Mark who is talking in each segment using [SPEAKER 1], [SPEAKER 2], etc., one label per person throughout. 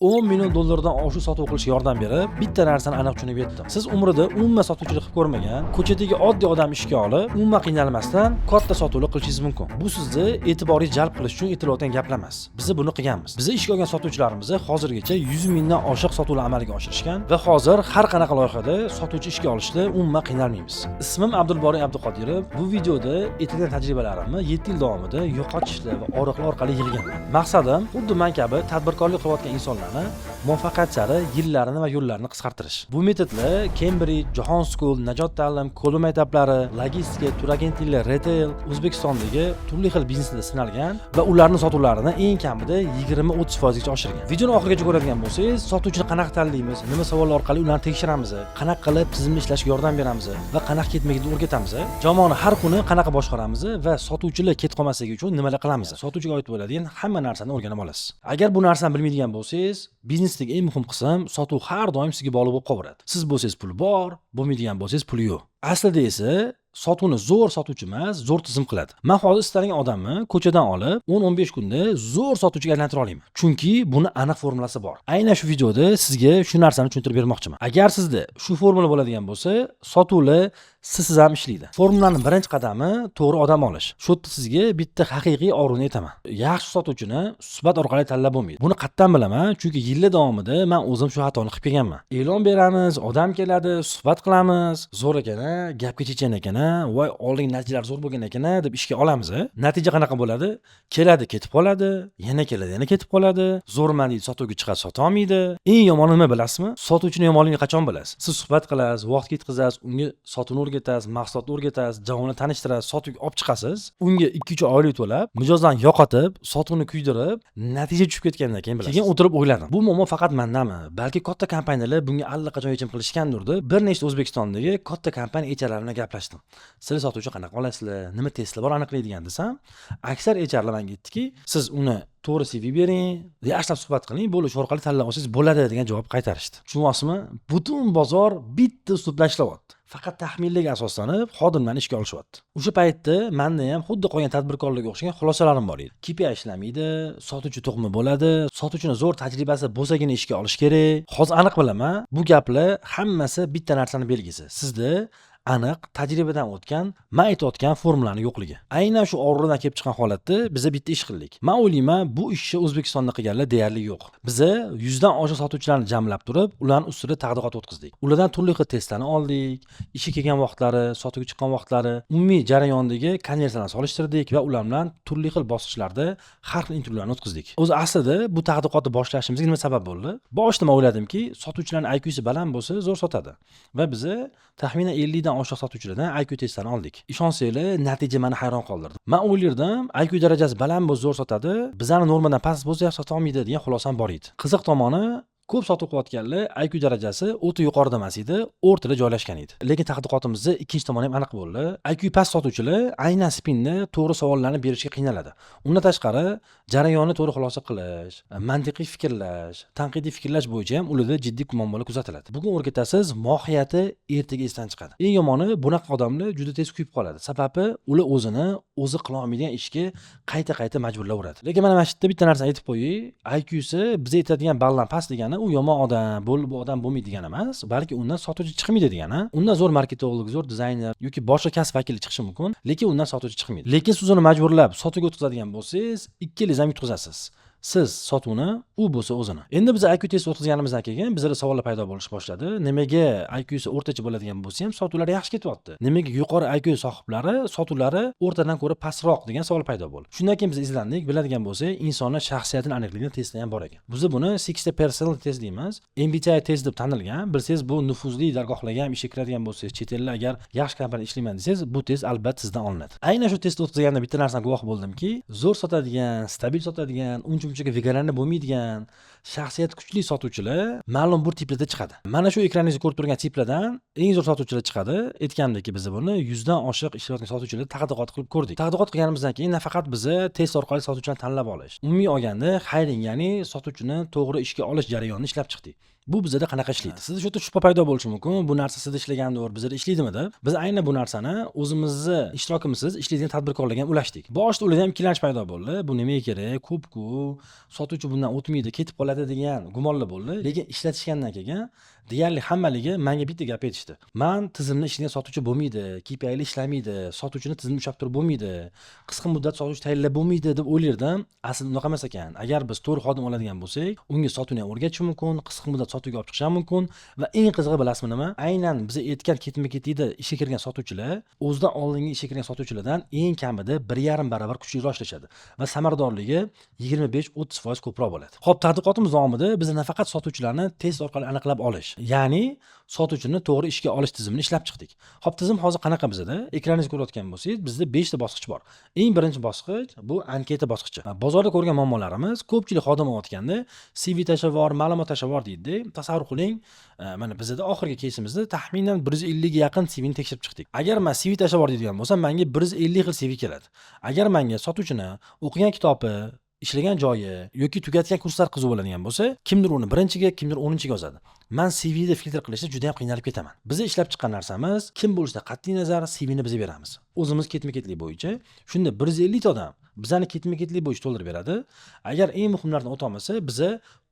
[SPEAKER 1] 10 million dollardan oshiq sotuv qilishga yordam berib, bitta narsani aniq tushunib yetdim. Siz umrida umuman sotuvchilik qilib ko'rmagan, ko'chadagi oddiy odam ishga olib, umuman qiynalmasdan katta sotuvlar qilishingiz mumkin. Bu sizni e'tiboringizni jalb qilish uchun aytilayotgan gaplar emas. Biz buni qilganmiz. Biz ishga olgan sotuvchilarimiz hozirgacha 100 mingdan oshiq sotuvlar amalga oshirishgan va hozir har qanaqa loyihada sotuvchi ishga olishda umuman qiynalmaymiz. Ismim Abdulboriy Abduqodirov. Bu videoda aytilgan tajribalarimni 7 yil davomida yo'qotishlar va og'riqlar orqali yig'ganman. Maqsadim xuddi man kabi tadbirkorlik qilayotgan insonlarni muvaffaqiyat sari yillarini va yo'llarini qisqartirish. Bu metodlar Cambridge, Jahon School, Najot ta'lim, Kolum maktablari, logistika, turagentliklar, retail, O'zbekistondagi turli xil bizneslarda sinalgan va ularning sotuvlarini eng kamida 20-30 foizgacha oshirgan. Videoni oxirigacha ko'radigan bo'lsangiz, sotuvchini qanaqa tanlaymiz, nima savollar orqali ularni tekshiramiz, qanaqa qilib tizimli ishlashga yordam beramiz va qanaqa ketma-ketni o'rgatamiz, jamoani har kuni qanaqa boshqaramiz va sotuvchilar ketib qolmasligi uchun nimalar qilamiz. Sotuvchiga oid bo'ladigan hamma narsani o'rganib olasiz. Agar bu narsani bilmaydigan bo'lsangiz, biznesdagi eng muhim qism sotuv har doim sizga bog'liq bo'lib qolaveradi. Siz bo'lsangiz, pul bor, bo'lmaydigan bo'lsangiz, pul yo'q. Aslida esa sotuvni zo'r sotuvchi emas, zo'r tizim qiladi. Man hozir istalgan odamni ko'chadan olib, 10-15 kunda zo'r sotuvchiga aylantira olaman. Chunki buni aniq formulasi bor. Aynan shu videoda sizga shu narsani tushuntirib bermoqchiman. Agar sizda shu formula bo'ladigan bo'lsa, sotuvlar sizsiz ham ishlaydi. Formulaning birinchi qadami to'g'ri odam olish. Shu yerda sizga bitta haqiqiy og'riqni aytaman. Yaxshi sotuvchini suhbat orqali tanlab bo'lmaydi. Buni qayerdan bilaman? Chunki yillar davomida man o'zim shu xatoni qilib kelganman. E'lon beramiz, odam keladi, suhbat qilamiz, zo'r ekan, a, gapga chechan ekan, a, voy, oldingi natijalar zo'r bo'lgan ekan, a, deb ishga olamiz. A. Natija qanaqa bo'ladi? Keladi, ketib qoladi, yana keladi, yana ketib qoladi. Zo'rman deydi, sotuvga chiqadi, sota olmaydi. Eng yomoni nima, bilasizmi? Sotuvchini yomonligini qachon bilasiz? Siz suhbat qilasiz, vaqt ketkazasiz, unga sotuvni o'rgatasiz, mahsulotni o'rgatasiz, jamoani tanishtirasiz, sotuvga olib chiqasiz. Unga 2-3 oylik to'lab, mijozlarni yo'qotib, sotuvni kuydirib, natija tushib ketgandan keyin bilasiz. Keyin o'tirib o'yladim. Bu muammo faqat mandami? Balki katta kompaniyalar bunga allaqachon yechim qilishgandir deb bir nechta O'zbekistondagi katta kompaniya HRlari bilan gaplashdim. Sizlar sotuvchi qanaqa olasizlar? Nima testlar bor aniqlaydigan desam, aksar HRlar menga aytdiki, siz uni to'g'ri CV bering, yaxshilab suhbat qiling, bo'ldi, shu orqali tanlab olsangiz bo'ladi degan javob qaytarishdi. Tushunyapsizmi? Butun bozor bitta uslub bilan ishlayapti. Faqat taxminlarga asoslanib xodimlarni ishga olishyapti. O'sha paytda menda ham xuddi qolgan tadbirkorlarga o'xshagan xulosalarim bor edi. KPI ishlamaydi, sotuvchi tug'ma bo'ladi, sotuvchini zo'r tajribasi bo'lsagina ishga olish kerak. Hozir aniq bilaman, bu gaplar hammasi bitta narsani belgisi. Sizda aniq tajribadan o'tgan, man aytayotgan formulani yo'qligi. Aynan shu og'riqdan kelib chiqqan holatda biza bitta ish qildik. Man o'ylayman, bu ishni O'zbekistonda qilganlar deyarli yo'q. Biza 100 dan oshiq sotuvchilarni jamlab turib, ularni ustida tadqiqot o'tkazdik. Ulardan turli xil testlarni oldik, ishga kelgan vaqtlari, sotuvga chiqqan vaqtlari, umumiy jarayondagi konversiyalarni solishtirdik va ular bilan turli xil bosqichlarda har xil intervyularni o'tkazdik. O'zi aslida bu tadqiqotni boshlashimizga nima sabab bo'ldi? Boshida man o'yladimki, sotuvchilarning IQsi baland bo'lsa, zo'r sotadi. Va biza taxminan 50 dan oshiq sotuvchilardan IQ testlarini oldik. Ishonsanglar, natija meni hayron qoldirdi. Man o'ylardim, IQ darajasi baland bo'lsa, zo'r sotadi, bizani normadan past bo'lsa, yaxshi sota olmaydi degan xulosam bor edi. Qiziq tomoni, ko'p sotuv qilayotganlar IQ darajasi o'ta yuqorida emas edi, o'rtada joylashgan edi. Lekin tadqiqotimizda ikkinchi tomoni ham aniq bo'ldi. IQ past sotuvchilar aynan спин da to'g'ri savollarni berishga qiynaladi. Undan tashqari, jarayonni to'g'ri xulosa qilish, mantiqiy fikrlash, tanqidiy fikrlash bo'yicha ham ularda jiddiy muammolar kuzatiladi. Bugun o'rgatasiz, mohiyati ertaga esdan chiqadi. Eng yomoni, bunaqa odamlar juda tez kuyib qoladi. Sababi ular o'zini o'zi qila olmaydigan ishga qayta-qayta majburlayveradi. Lekin mana shu yerda bitta narsani aytib qo'yay, IQsi biz aytadigan baldan past degani u yomon odam, bo'ldi, bu odam bo'lmaydi degani emas, balki undan sotuvchi chiqmaydi degani. Undan zo'r marketolog, zo'r dizayner yoki boshqa kasb vakili chiqishi mumkin, lekin undan sotuvchi chiqmaydi. Lekin siz uni majburlab sotuvga o'tkazadigan bo'lsangiz, ikkalangiz ham yutqazasiz. Siz sotuvni, u bo'lsa o'zini. Endi biz IQ test o'tkazganimizdan keyin bizada savollar paydo bo'lish boshladi. Nimaga IQsi o'rtacha bo'ladigan bo'lsa ham, sotuvlar yaxshi ketyapti? Nimaga yuqori IQ sohiblari sotuvlari o'rtadan ko'ra pastroq degan savol paydo bo'ldi. Shundan keyin biz izlandik, biladigan bo'lsak, insonni shaxsiyatini aniqlaydigan testlar ham bor ekan. Biz buni 60 personality test deymiz. MBTI test deb tanilgan. Bilsangiz, bu nufuzli dargohlarga ham ishga kiradigan bo'lsangiz, chet elda agar yaxshi kompaniyada ishlayman desangiz, bu test albatta sizdan olinadi. Aynan shu testni o'tkazganda bitta narsani guvoh bo'ldimki, zo'r sotadigan, stabil sotadigan, uncha-munchaga выгорание bo'lmaydigan, shaxsiyati kuchli sotuvchilar ma'lum bir tiplarda chiqadi. Mana shu ekraningizda ko'rib turgan tiplardan eng zo'r sotuvchilar chiqadi. Aytgandek, biz buni 100 dan oshiq ishlayotgan sotuvchilar tadqiqot qilib ko'rdik. Tadqiqot qilganimizdan keyin nafaqat biza test orqali sotuvchilarni tanlab olish, umumiy olganda hiring, ya'ni sotuvchini to'g'ri ishga olish jarayonini ishlab chiqdik. Bu bizada qanaqa ishlaydi? Sizda shu yerda shubha paydo bo'lishi mumkin. Bu narsa sizda ishlagandir, bizada ishlaydimi deb. Biz aynan bu narsani o'zimizni ishtirokimizsiz ishlaydigan tadbirkorlarga ham ulashdik. Boshida ularda ham ikkilanch paydo bo'ldi. Bu nimaga kerak? Ko'p-ku, sotuvchi bundan o'tmaydi, ketib qoladi. beradi degan gumonlar bo'ldi. Lekin ishlatishgandan keyin deyarli hammaligi manga bitta gap aytishdi: man tizimni ishlagan sotuvchi bo'lmaydi, KPIli ishlamaydi, sotuvchini tizimni ushlab turib bo'lmaydi, qisqa muddat sotuvchi tayinlab bo'lmaydi, deb o'ylardim. Aslida unaqa emas ekan. Agar biz to'g'ri xodim oladigan bo'lsak, unga sotuvni ham o'rgatish mumkin, qisqa muddat sotuvga olib chiqish ham mumkin. Va eng qizig'i, bilasizmi nima? Aynan biza aytgan ketma ketlikda ishga kirgan sotuvchilar o'zidan oldingi ishga kirgan sotuvchilardan eng kamida 1,5 barobar kuchliroq ishlashadi va samaradorligi 25-30% ko'proq bo'ladi. Ho'p, tadqiqotimiz davomida biz nafaqat sotuvchilarni test orqali aniqlab olish, ya'ni sotuvchini to'g'ri ishga olish tizimini ishlab chiqdik. Ho'p, tizim hozir qanaqa bizada? Ekraningizda ko'rayotgan bo'lsangiz, bizda beshta bosqich bor. Eng birinchi bosqich bu anketa bosqichi. Bozorda ko'rgan muammolarimiz: ko'pchilik xodim olayotganda CV tashlab yubor, ma'lumot tashlab yubor deydida. Tasavvur qiling, mana bizada oxirgi keysimizda taxminan 150 ga yaqin CVni tekshirib chiqdik. Agar man CV tashlab yubor deydigan bo'lsam, manga 150 xil CV keladi. Agar manga sotuvchini o'qigan kitobi, ishlagan joyi yoki tugatgan kurslar qiziq bo'ladigan bo'lsa, kimdir uni birinchiga, kimdir 10-chiga yozadi. Man CVni filtr qilishda juda yam qiynalib ketaman. Biza ishlab chiqqan narsamiz: kim bo'lishidan qat'iy nazar, CVni biza beramiz o'zimiz ketma ketlik bo'yicha. Shunda 150 ta odam bizani ketma ketlik bo'yicha to'ldirib beradi. Agar eng muhimlaridan o'tolmasa, biza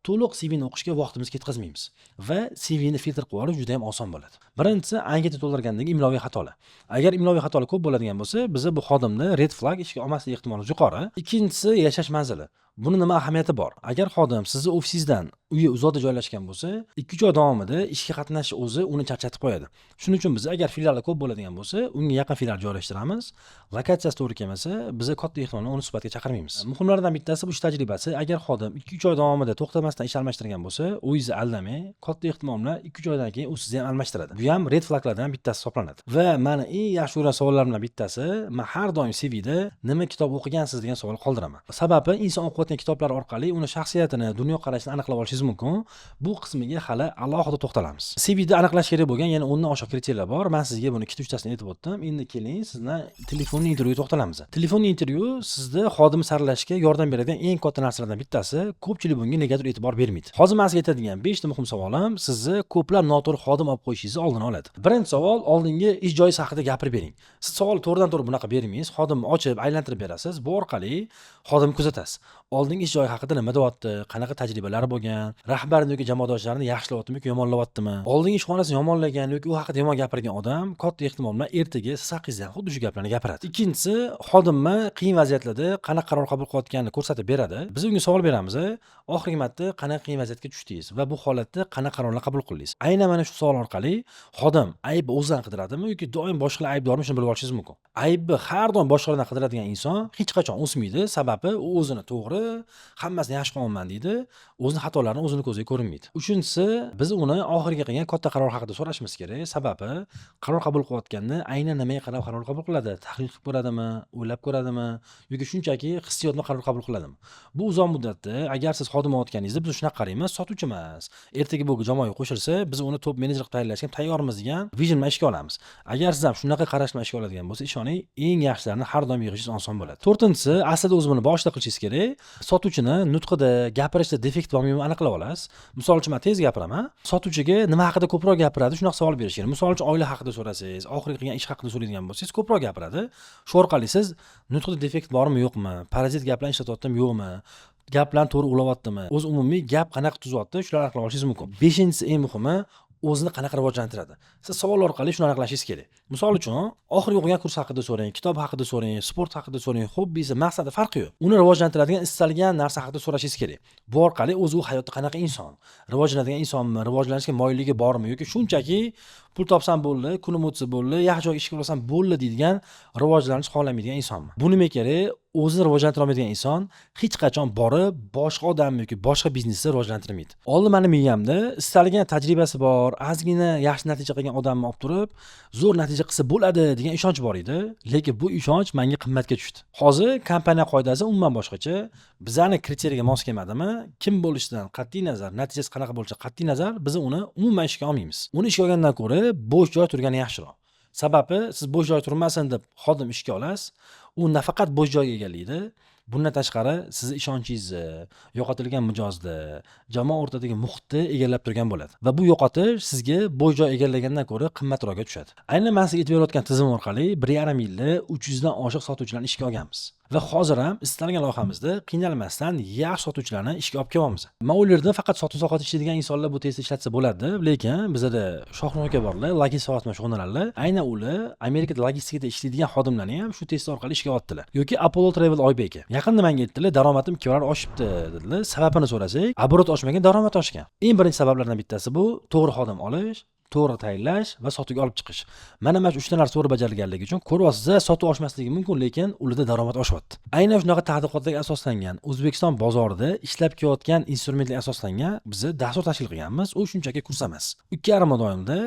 [SPEAKER 1] to'liq CVni o'qishga vaqtimizni ketkazmaymiz va CVni filtr qilib olish juda yam oson bo'ladi. Birinchisi, anketa to'ldirgandagi imloviy xatolar. Agar imloviy xatolar ko'p bo'ladigan bo'lsa, biza bu xodimni red flag, ishga olmaslik ehtimoli yuqori. Ikkinchisi, yashash manzili. Buni nima ahamiyati bor? Agar xodim sizni ofisingizdan uyi uzoqda joylashgan bo'lsa, 2-3 oy davomida ishga qatnash o'zi uni charchatib qo'yadi. Shuning uchun biz agar filiallar ko'p bo'ladigan bo'lsa, unga yaqin filial joylashtiramiz. Lokatsiyasi to'g'ri kelmasa, biza katta ehtimol bilan uni suhbatga chaqirmaymiz. Muhimlaridan bittasi bu ish tajribasi. Agar xodim 2-3 oy davomida to'xtamasdan ish almashtirgan bo'lsa, o'zingizni aldamang, katta ehtimol bilan 2-3 oydan keyin u sizni ham almashtiradi. Bu ham red flaglardan bittasi hisoblanadi. Va mani eng yaxshi ko'rgan savollarimdan bittasi: man har doim CVda "Nima kitob o'qigansiz?" degan savol qoldiraman. Sababi inson o'qiyotgan kitoblar orqali uni shaxsiyatini, dunyoqarashini aniqlab olishingiz mumkin. Bu qismiga hali alohida to'xtalamiz. CVda aniqlash kerak bo'lgan yana 10 dan oshiq kriteriyalar bor. Man sizga buni ikkita uchtasini aytib o'tdim. Endi keling, sizdan telefonli intervyuga to'xtalamiz. Telefonli intervyu sizni xodim saralashga yordam beradigan eng katta narsalardan bittasi. Ko'pchilik bunga negadir e'tibor bermaydi. Hozir man sizga aytadigan beshta muhim savolim sizni ko'plab noto'g'ri xodim olib qo'yishingizni oldini oladi. Birinchi savol: oldingi ish joyingiz haqida gapirib bering. Siz savolni to'g'ridan to'g'ri bunaqa bermaysiz, xodimni ochib aylantirib berasiz. Bu orqali xodimni kuzatasiz: oldingi ish joyi haqida nima deyapti, qanaqa tajribalari bo'lgan, rahbarini yoki jamoadoshlarini yaxshilayaptimi yoki yomonlayaptimi. Oldingi ishxonasini yomonlagan yoki u haqida yomon gapirgan odam katta ehtimol bilan ertaga siz haqingizda ham xuddi shu gaplarni gapiradi. Ikkinchisi, xodimni qiyin vaziyatlarda qanaqa qaror qabul qilayotganini ko'rsatib beradi. Biz unga savol beramiz: oxirgi marta qanaqa qiyin vaziyatga tushdingiz va bu holatda qanaqa qarorlar qabul qildingiz? Aynan mana shu savol orqali xodim aybni o'zidan qidiradimi yoki doim boshqalar aybdormi, shuni bilib olishingiz mumkin. Aybni har doim boshqalardan qidiradigan inson hech qachon o'smaydi. Sababi u o'zini to'g'ri, hammasini yaxshi qilyapman deydi, o'zini xatolarini o'zini ko'ziga ko'rinmaydi. Uchinchisi, biz uni oxirgi qilgan katta qaror haqida so'rashimiz kerak. Sababi qaror qabul qilayotganda aynan nimaga qarab qaror qabul qiladi? Tahlil qilib ko'radimi, o'ylab ko'radimi yoki shunchaki hissiyot bilan qaror qabul qiladimi? Bu uzoq muddatda, agar siz xodim olayotganingizda, biz shunaqa qaraymiz: sotuvchi emas, ertaga bu jamoaga qo'shilsa, biz uni top menejer qilib tayinlashga ham tayyormiz degan vision bilan ishga olamiz. Agar siz ham shunaqa qarash bilan ishga oladigan bo'lsa, ishoning, eng yaxshilarini har doim yig'ishingiz oson bo'ladi. To'rtinchisi, aslida o'zi buni boshida qilishingiz kerak: sotuvchini nutqida, gapirishda defekt bormi, yo'qmi, aniqlab olasiz. Misol uchun, man tez gapiraman. Sotuvchiga nima haqida ko'proq gapiradi, shunaqa savol berish kerak. Misol uchun, oila haqida so'rasangiz, oxirgi qilgan ish haqida so'raydigan bo'lsangiz, ko'proq gapiradi. Shu orqali siz nutqida defekt bormi, yo'qmi, parazit gaplarni ishlatyaptimi, yo'qmi, gaplarni to'g'ri ulayaptimi, o'zi umumiy gap qanaqa tuzyapti, shularni aniqlab olishingiz mumkin. Beshinchisi, eng muhimi, o'zini qanaqa rivojlantiradi. Siz savol orqali shuni aniqlashingiz kerak. Misol uchun, oxirgi o'qigan kurs haqida so'rang, kitob haqida so'rang, sport haqida so'rang, hobbisi, maqsadi, farqi yo'q, uni rivojlantiradigan istalgan narsa haqida so'rashingiz kerak. Bu orqali o'zi u hayotda qanaqa inson, rivojlanadigan insonmi, rivojlanishga moyilligi bormi yoki shunchaki pul topsam bo'ldi, kunim o'tsa bo'ldi, yaxshi joyga ishga olsam bo'ldi deydigan, rivojlanish xohlamaydigan insonmi. Bu nima kerak? O'zini rivojlantira olmaydigan inson hech qachon borib boshqa odamni yoki boshqa biznesni rivojlantirmaydi. Oldin mani miyamda istalgan tajribasi bor, ozgina yaxshi natija qilgan odamni olib turib, zo'r natija qilsa bo'ladi degan ishonch bor edi. Lekin bu ishonch menga qimmatga tushdi. Hozir kompaniya qoidasi umuman boshqacha. Bizani kriteriyaga mos kelmadimi, kim bo'lishidan qat'iy nazar, natijasi qanaqa bo'lishidan qat'iy nazar, biz uni umuman ishga olmaymiz. Uni ishga olgandan ko'ra bo'sh joy turgani yaxshiroq. Sababi siz bo'sh joy turmasin deb xodim ishga olasiz, u nafaqat bo'sh joy egallaydi, bundan tashqari sizni ishonchingizni, yo'qotilgan mijozni, jamoa o'rtadagi muhitni egallab turgan bo'ladi va bu yo'qotish sizga bo'sh joy egallagandan ko'ra qimmatroqga tushadi. Aynan man sizga aytib berayotgan tizim orqali 1,5 yilda 300 dan oshiq sotuvchilarni ishga olganmiz. Va hozir ham istalgan loyihamizda qiynalmasdan yaxshi sotuvchilarni ishga olib kelyapmiz. Man o'ylardim, faqat sotuv sohasida ishlaydigan insonlar bu testni ishlatsa bo'ladi, lekin bizada Shohrux aka borlar, logistika sohasi bilan shug'ullanadilar. Aynan ular Amerikada logistikada ishlaydigan xodimlarni ham shu test orqali ishga oldilar. Yoki Apollo Travel Oybek aka. Yaqinda menga aytdilar, daromadim 2 barobar oshibdi dedilar. Sababini so'rasak, оборот oshmagan, daromad oshgan. Eng birinchi sabablardan bittasi bu to'g'ri xodim olish, to'g'ri tayinlash va sotuvga olib chiqish. Mana shu uchta narsa to'g'ri bajarilganligi uchun ko'ryapsiz, sotuv oshmasligi mumkin, lekin ularda daromad oshyapti. Aynan shunaqa tadqiqotlarga asoslangan, O'zbekiston bozorida ishlab kelayotgan instrumentlarga asoslangan bizni dastur tashkil qilganmiz. U shunchaki kurs emas. 2,5 oy davomida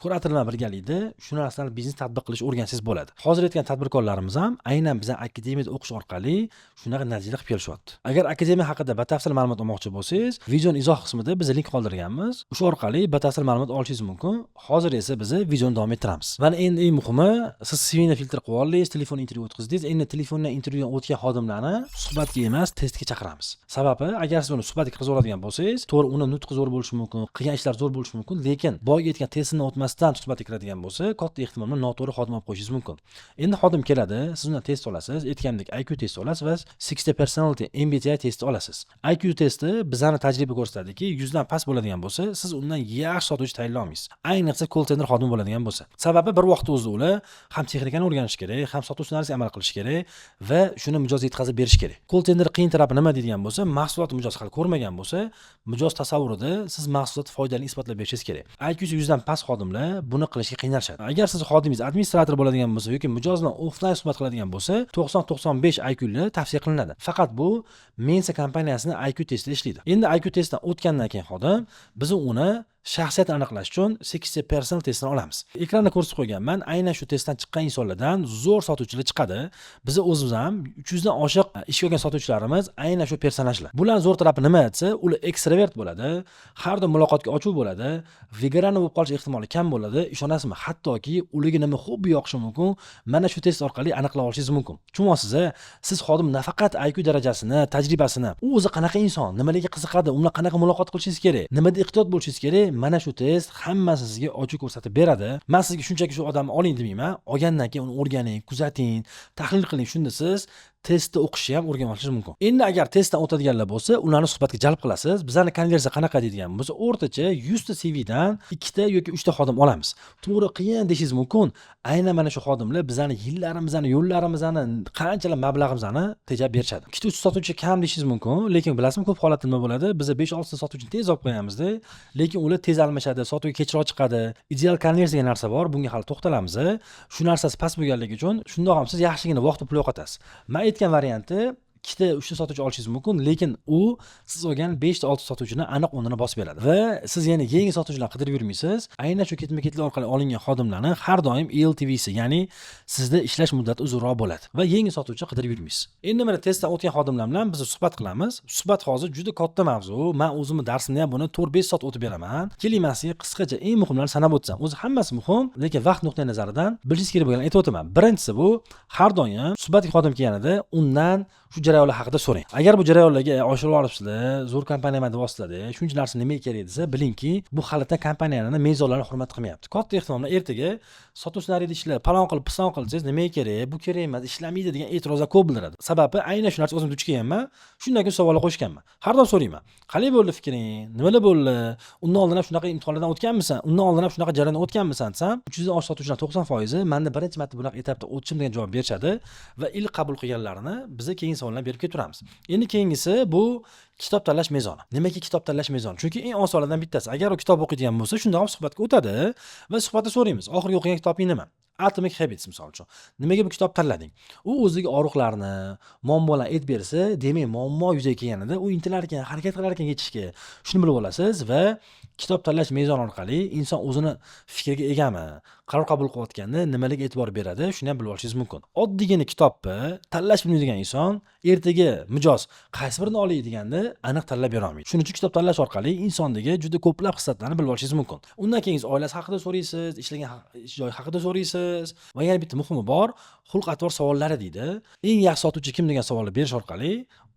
[SPEAKER 1] kurator bilan birgalikda shu narsalarni biznes tatbiq qilishni o'rgansangiz bo'ladi. Hozir aytgan tadbirkorlarimiz ham aynan bizning akademiyada o'qish orqali shunaqa natijalar qilib kelishyapti. Agar akademiya haqida batafsil ma'lumot olmoqchi bo'lsangiz, videoni izoh qismida biz link qoldirganmiz. O'sha orqali batafsil ma'lumot olishingiz mumkin. Hozir esa biz videoni davom ettiramiz. Mana endi eng muhimi, siz CVni filtr qilib oldingiz, telefon intervyu o'tkazdingiz. Endi telefondan intervyudan o'tgan xodimlarni suhbatga emas, testga chaqiramiz. Sababi, agar siz uni suhbatga kirgizib oladigan bo'lsangiz, to'g'ri, uni nutqi zo'r bo'lishi mumkin, qilgan ishlari zo'r bo'lishi mumkin, lekin boyagi aytgan testini o'tmasdan suhbatga kiradigan bo'lsa, katta ehtimol bilan noto'g'ri xodim olib qo'yishingiz mumkin. Endi xodim keladi, siz undan test olasiz, aytgandek IQ test olasiz va 60 personality MBTI testi olasiz. IQ testi bizani tajriba ko'rsatadiki, 100 dan past bo'ladigan bo'lsa, siz undan yaxshi sotuvchi tayinlay olmaysiz. Ayniqsa call center xodimi bo'ladigan bo'lsa. Sababi, bir vaqtda o'zida ular ham texnikani o'rganishi kerak, ham sotuv ssenariysiga amal qilish kerak va shuni mijozga yetkazib berish kerak. Call center qiyin tarafi nima deydigan bo'lsa, mahsulot mijoz hali ko'rmagan bo'lsa, mijoz tasavvurida siz mahsulot foydali isbotlab berishingiz kerak. IQsi 100 dan past xodimlar buni qilishga qiynalishadi. Agar siz xodimingiz administrator bo'ladigan bo'lsa yoki mijoz bilan offline suhbat qiladigan bo'lsa, 90-95 IQli tavsiya qilinadi. Faqat bu Mensa kompaniyasini IQ testida ishlaydi. Endi IQ testdan o'tgandan keyin xodim, biz uni shaxsiyatini aniqlash uchun 8 personal testini olamiz. Ekranda ko'rsatib qo'yganman. Aynan shu testdan chiqqan insonlardan zo'r sotuvchilar chiqadi. Biz o'zimiz ham 300 dan oshiq ishga olgan sotuvchilarimiz aynan shu personajlar. Bularning zo'r tarafi nima desa, ular ekstravert bo'ladi, har doim muloqotga ochiq bo'ladi, выгорание bo'lib qolish ehtimoli kam bo'ladi. Ishonasizmi? Hattoki ularga nima хобби yoqishi mumkin, mana shu test orqali aniqlab olishingiz mumkin. Tushunyapsiz? Siz xodim nafaqat IQ darajasini, tajribasini, u o'zi qanaqa inson, nimalarga qiziqadi, u bilan qanaqa muloqot qilishingiz kerak, nimada ehtiyot bo'lishingiz kerak, mana shu test hammasini sizga ochiq ko'rsatib beradi. Man sizga shunchaki shu odamni oling demayman. Olgandan keyin uni o'rganing, kuzating, tahlil qiling. Shunda siz testni o'qishni ham o'rganib olishingiz mumkin. Endi agar testdan o'tadiganlar bo'lsa, ularni suhbatga jalb qilasiz. Bizani konversiya qanaqa deydigan bo'lsa, o'rtacha 100 ta CVdan ikkita yoki uchta xodim olamiz. To'g'ri, qiyin deyishingiz mumkin. Aynan mana shu xodimlar bizani yillarimizni, yo'llarimizni, qanchalar mablag'imizni tejab berishadi. Ikkita, uchta sotuvchi kam deyishingiz mumkin, lekin bilasizmi, ko'p holatda nima bo'ladi? Biz 5-6 ta sotuvchini tez olib qo'yamizda, lekin ular tez almashadi, sotuvga kechroq chiqadi. Ideal konversiya degan narsa bor, bunga hali to'xtalamiz. Shu narsasi past bo'lganligi uchun shundoq ham siz yaxshigina vaqt, pul yo'qotasiz. Man aytgan varianti ikkita, uchta sotuvchi olishingiz mumkin, lekin u siz olgan beshta, oltita sotuvchini aniq o'rnini bosib beradi va siz yana yangi sotuvchilar qidirib yurmaysiz. Aynan shu ketma ketlik orqali olingan xodimlarni har doim LTVsi, ya'ni sizda ishlash muddati uzunroq bo'ladi va yangi sotuvchi qidirib yurmaysiz. Endi mana testdan o'tgan xodimlar bilan biz suhbat qilamiz. Suhbat hozir juda katta mavzu. Man o'zimni darsimda ham buni 4-5 soat o'tib beraman. Keling, man sizga qisqacha eng muhimlarini sanab o'tsam. O'zi hammasi muhim, lekin vaqt nuqtai nazaridan bilishingiz kerak bo'lganini aytib o'taman. Birinchisi, bu har doim suhbatga xodim kelganida undan shu jarayonlar haqida so'rang. Agar bu jarayonlarga oshirib olibsizlar, zo'r kompaniyaman deyapsizlarda, shuncha narsa nimaga kerak desa, bilingki, bu holatda kompaniyani mezonlarini hurmat qilmayapti. Katta ehtimol bilan ertaga sotuv ssenariyda ishlar palon qilib, piston qil desangiz, nimaga kerak, bu kerak emas, ishlamaydi degan e'tirozlar ko'p bildiradi. Sababi, aynan shu narsa o'zim duch kelganman, shundan keyin savollar qo'yishganman. Har doim so'rayman: qalay bo'ldi fikring, nimalar bo'ldi, undan oldin ham shunaqa imtihonlardan o'tganmisan, undan oldin ham shunaqa jarayondan o'tganmisan desam, 300dan oshiq sotuvchilar 90%i manda birinchi marta bunaqa etapda o'tishim degan javob berishadi va ilk qabul qilganlarini biza keyin savollar berib ketaveramiz. Endi keyingisi, bu kitob tanlash mezoni. Nimaga kitob tanlash mezoni? Chunki eng osonlardan bittasi, agar u kitob o'qiydigan bo'lsa, shunda ham suhbatga o'tadi va suhbatda so'raymiz: oxirgi o'qigan kitobing nima? Atomic Habits, misol uchun. Nimaga bu kitob tanlading? U o'ziga og'riqlarni, muammolarni aytib bersa, demak, muammo yuzaga kelganida u intilar ekan, harakat qilar ekan yechishga. Shuni bilib olasiz va kitob tanlash mezoni orqali inson o'zini fikriga egami, qaror qabul qilayotganda nimalarga e'tibor beradi, shuni ham bilib olishingiz mumkin. Oddiygina kitobni tanlash bilmaydigan inson ertaga mijoz qaysi birini olay deganda aniq tanlab bera olmaydi. Shuning uchun kitob tanlash orqali insondagi juda ko'plab xislatlarni bilib olishingiz mumkin. Undan keyin oilasi haqida so'raysiz, ishlagan ish joyi haqida so'raysiz va yana bitta muhimi bor, xulq atvor savollari deydi. Eng yaxshi sotuvchi kim degan savolni berish orqali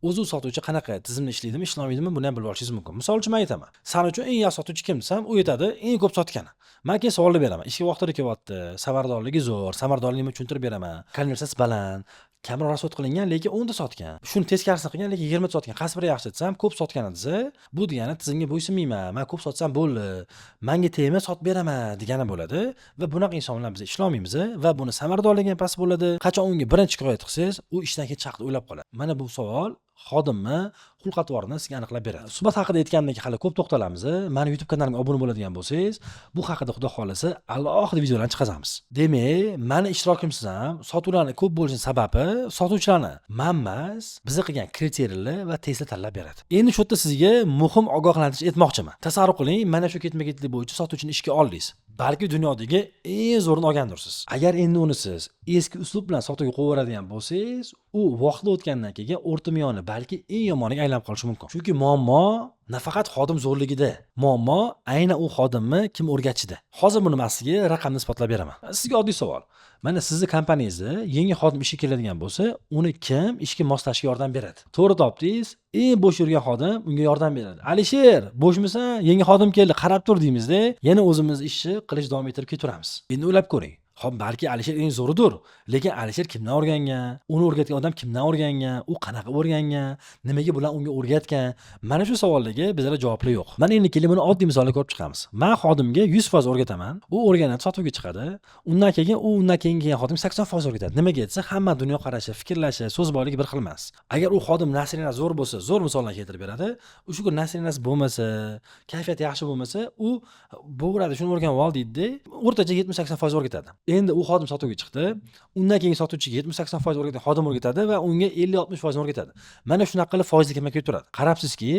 [SPEAKER 1] o'zi u sotuvchi qanaqa tizimda ishlaydimi, ishlolmaydimi, buni ham bilib olishingiz mumkin. Misol uchun, man aytaman: san uchun eng yaxshi sotuvchi kim desam, u aytadi: eng ko'p sotgani. Man keyin savollar beraman: ishga vaqtida kelyapti, samaradorligi zo'r, samaradorligini tushuntirib beraman, konversiyasi baland. Kamroq расход qilingan, lekin 10 ta sotgan. Shuni teskarisini qilgan, lekin 20 ta sotgan. Qaysi biri yaxshi desam, ko'p sotgani desa, bu degani tizimga bo'ysunmayman, man ko'p sotsam bo'ldi, manga tegma, sotib beraman degani bo'ladi. Va bunaqa inson bilan biz ishlolmaymiz va buni samaradorligi ham past bo'ladi. Qachon unga birinchi shikoyat qilsangiz, u ishdan ketish haqida o'ylab qoladi. Mana bu savol xodimni xulq atvorini sizga aniqlab beradi. Suhbat haqida aytgandek, hali ko'p to'xtalamiz. Mani YouTube kanalimga obuna bo'ladigan bo'lsangiz, bu haqida xudo xohlasa alohida videolarni chiqazamiz. Demak, mani ishtirokimsiz ham sotuvlarni ko'p bo'lishining sababi sotuvchilarni man emas, biza qilgan kriteriyalar va testlar tanlab beradi. Endi shu yerda sizga muhim ogohlantirish aytmoqchiman. Tasavvur qiling, mana shu ketma-ketlik bo'yicha sotuvchini ishga oldingiz. Balki dunyodagi eng zo'rini olgandirsiz. Agar endi uni siz eski uslub bilan sotuvga qo'yaveradigan bo'lsangiz, u vaqtli o'tgandan keyin o'rta miyoni, balki eng yomoniga aylanib qolishi mumkin. Chunki muammo nafaqat xodim zo'rligida, muammo aynan u xodimni kim o'rgatishida. Hozir buni man sizga raqamni isbotlab beraman. Sizga oddiy savol. Mana sizni kompaniyangizda yangi xodim ishga keladigan bo'lsa, uni kim ishga moslashga yordam beradi? To'g'ri topdingiz. Eng bo'sh yurgan xodim unga yordam beradi. Alisher, bo'shmisan? Yangi xodim keldi, qarab tur deymizda, yana o'zimiz ishni qilish davom ettirib ketaveramiz. Endi o'ylab ko'ring. Xo'p, balki Alisher eng zo'ridir, lekin Alisher kimdan o'rgangan? Uni o'rgatgan odam kimdan o'rgangan? U qanaqa o'rgangan? Nimaga bular unga o'rgatgan? Mana shu savollarga bizlarda javoblar yo'q. Mana endi keling, buni oddiy misolda ko'rib chiqamiz. Men xodimga 100% o'rgataman. U o'rganadi, sotuvga chiqadi. Undan keyin u undan keyin kelgan xodim 80% o'rgatadi. Nimaga desa, hamma dunyoqarashi, fikrlashi, so'z boyligi bir xil emas. Agar u xodim настроение zo'r bo'lsa, zo'r misollar keltirib beradi. O'sha kun настроение si bo'lmasa, kayfiyati yaxshi bo'lmasa, u bo'veradi, shuni o'rganib ol deydi-da, o'rtacha 70-80% o'rgatadi. Endi u xodim sotuvga chiqdi. Undan keyin sotuvchiga 70-80% o'rgatgan xodim o'rgatadi va unga 50-60% o'rgatadi. Mana shunaqa qilib foizli kamayib turadi. Qarabsizki,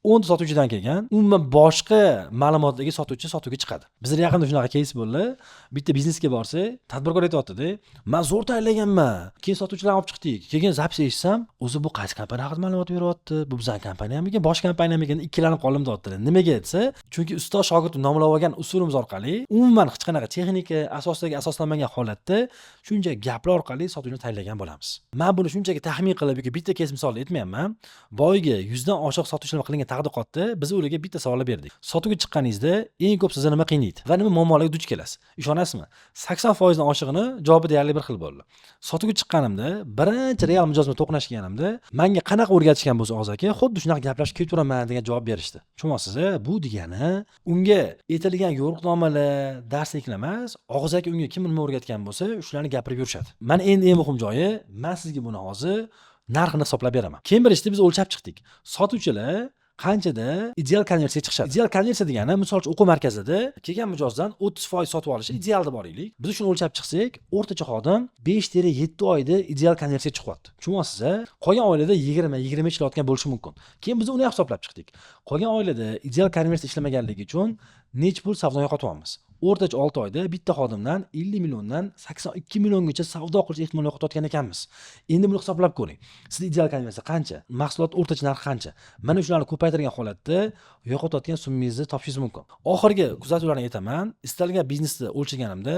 [SPEAKER 1] 10 ta sotuvchidan kelgan umuman boshqa ma'lumotdagi sotuvchi sotuvga chiqadi. Bizlar yaqinda shunaqa кейс bo'ldi. Bitta biznesga borsak, tadbirkor aytyapti-da, "Man zo'r tayyorlaganman. Keyin sotuvchilarni olib chiqdik. Keyin запись eshitsam, o'zi bu qaysi kompaniya haqida ma'lumot beryapti? Bu bizning kompaniyamikan, boshqa kompaniyamikan? Ikkilanib qoldim" deyaptilar. Nimaga desa, chunki ustoz shogird nomlab olgan usulimiz orqali umuman hech qanaqa texnika asosidagi asoslanmagan holatda shuncha gaplar orqali sotuvchini tayyorlagan bo'lamiz. Man buni shunchaki taxmin qilib yoki bitta кейс misolida aytmayapman. Boyagi 100 dan oshiq sotuvchilar qilingan tadqiqotda biz ularga bitta savol berdik. Sotuvga chiqqaningizda eng ko'p sizni nima qiynaydi va nima muammolarga duch kelasiz? Ishonasizmi? 80% dan oshig'ini javobi deyarli bir xil bo'ldi. Sotuvga chiqqanimda, birinchi real mijoz bilan to'qnashganimda, menga qanaqa o'rgatishgan bo'lsa og'zaki, xuddi shunaqa gaplashib ketaveraman degan javob berishdi. Tushunyapsiz? Bu degani unga aytilgan yo'riqnomalar, darsliklar emas, og'zaki unga kim nima o'rgatgan bo'lsa, shularni gapirib yurishadi. Mana endi eng muhim joyi, men sizga buni hozir narxini hisoblab beraman. Kembridjda biz o'lchab chiqdik. Sotuvchilar qanchada ideal konversiya chiqishadi? Ideal konversiya degani, misol uchun, o'quv markazida kelgan mijozdan 30% sotib olishi ideal deb olaylik. Biz shuni o'lchab chiqsak, o'rtacha xodim 5-7 oyda ideal konversiya chiqyapti. Tushunyapsiz? Qolgan oilalarda 20, 25 ishlayotgan bo'lishi mumkin. Keyin biz uni ham hisoblab chiqdik. Qolgan oilada ideal konversiya ishlamaganligi uchun necha pul savdo yo'qotyapmiz? O'rtacha 6 oyda bitta xodimdan 50 milliondan 82 milliongacha savdo qilish ehtimolini yo'qotayotgan ekanmiz. Endi buni hisoblab ko'ring. Sizda ideal konversiya qancha? Mahsulot o'rtacha narxi qancha? Mana shularni ko'paytirgan holatda yo'qotayotgan summangizni topishingiz mumkin. Oxirgi kuzatuvlarni aytaman. Istalgan biznesni o'lchaganimda